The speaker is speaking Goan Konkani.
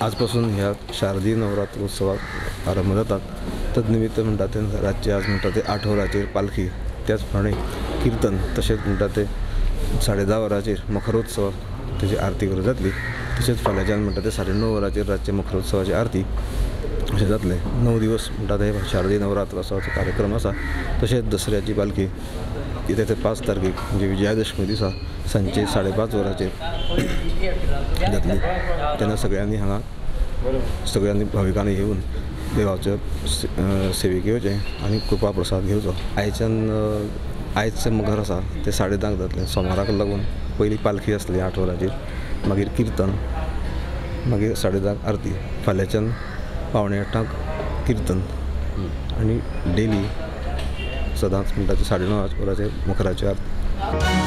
आजपासून ह्या शारदीय नवरात्र उत्सवाक आरंभ जातात. तदनिमित्त म्हणटा ते रातचे आज म्हणटा ते 8 वरांचेर पालखी, त्याच प्रमाणे किर्तन, तशेंच म्हणटा ते 10:30 वरांचेर मखरोत्सव तेजी आरती करूं जातली. तशेंच फाल्यांच्यान म्हणटा ते 9:30 वरांचेर रातचे मखरोत्सवाची आरती अशें जातलें. 9 दिवस म्हणटा ते शारदीय नवरात्रोत्सवाचो कार्यक्रम आसा. तशेंच दसऱ्याची पालखी कितें ते 5 तारखेक म्हणजे विजयादशमी दिसा सांजचे 5:30 वरांचेर जातली. तेन्ना सगळ्यांनी हांगा सगळ्यांनी भाविकांनी येवन देवाचो सेवेक येवचें आनी कृपा प्रसाद घेवचो. आयच्यान आयज मखर आसा तें 10:30 जातलें. सोमाराक लागून पयली पालखी आसली 8 वरांचेर, मागीर किर्तन, मागीर 10:30 आरती, फाल्यांच्यान 7:45 किर्तन आनी डेली सदांच म्हणटा ते 9:30 वरांचेर मखराची आरती.